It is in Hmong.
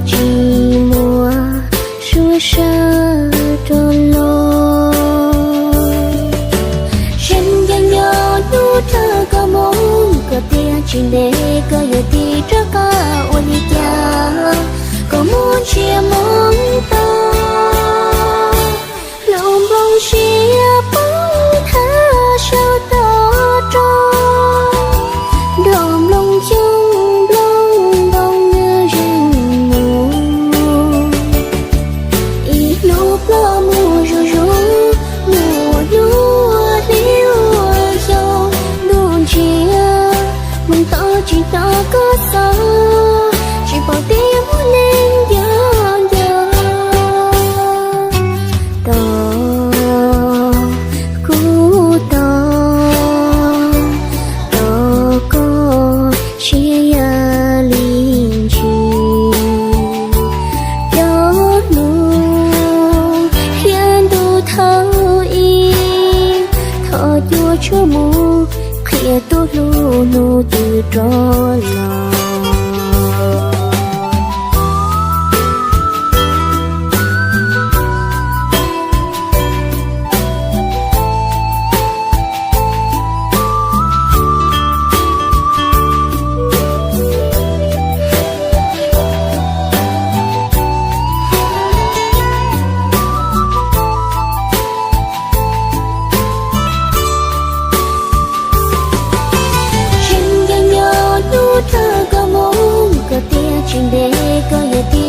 Tsis muaj suab sawv rov los. Zeem ncaws nyob hnub thawj koj moo, koj tias tsis ntev koj yuav tig rov qab ua li cas, koj muab ntsiab moo to. Hluas nplooj siab poob thawj saum toj roob, nrog nplooj xyooj nplooj ntoo nws zeem mus. Ib hnub ploj mus zuj zus, mus ua hli ua xyoo, ntuj ntsiag moo to tsis hnov koj xov, tsis pom tias muaj neeg nco nco. Tos kuv tos, tos koj siab yam li ntsis. Cov hnub thiab ntuj thaum ub, thov cua tshuaj mus qhia tuaj hlub hnub twg rov los. Zeem ncaws nyob hnub thawj koj moo, koj tias tsis ntev koj yuav tig